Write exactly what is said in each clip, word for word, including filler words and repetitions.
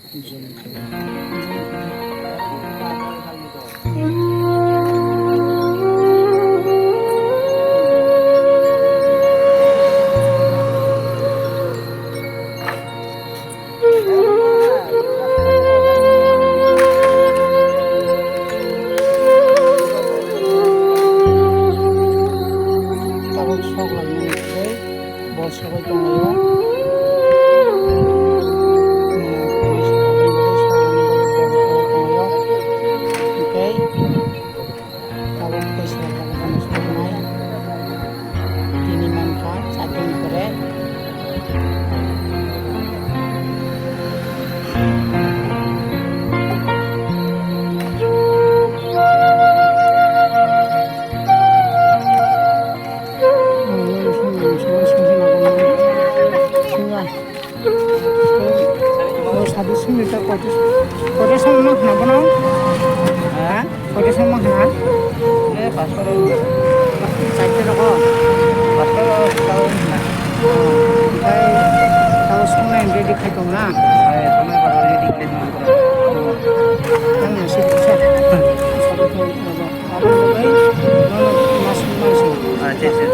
Zoom khaidi. Tabuk sok laimani tei. Bo sogwi tonglaio. Tei tabuk tei sogwi tonglaio. Tini mankha chakrini pore. Sadi sini tak kote, kote sama mah kenapa nong? Hah? Kote sama mah kenapa? Eh, pastor. Sakit rokok. Pastor tahu na. Tahu semua yang dia dikai kau na. Eh, sama pastor dia dikai kau. Yang masih bisa. Satu tahun apa? Aboni bagwi nono mas mansi. Acha, acha.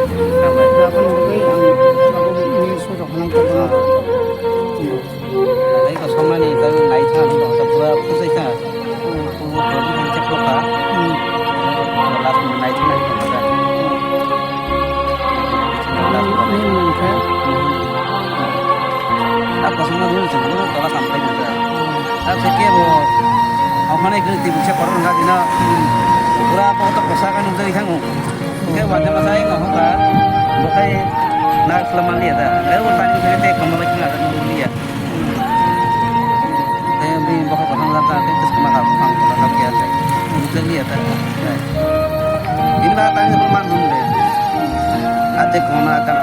Hambai. Aboni bagwi ang abo ni sujok hanai tongo. Hambai. Hambai ko somani ta nai thang ta pura khusai ta. Hmm. Pura khusai ta. Hmm. Last nai thang ta. Last nai. Hmm. Hmm. A kosong no rul chwng no tola sam phai nang. A se ke bo. Ang mane ke ti bukse kotor nang dino. Pura bo to kosa ka nung jai thangu. Ke wa de ma sai ko ka. Bo kai na klam liya da. Le wo tani ke te kono ba kina da nung liya. Te bi bo ko kono da ke tes ma ka phang ko ka kiya. Nung jai liya da. Ini ba tani ko man nung de. A te kono ka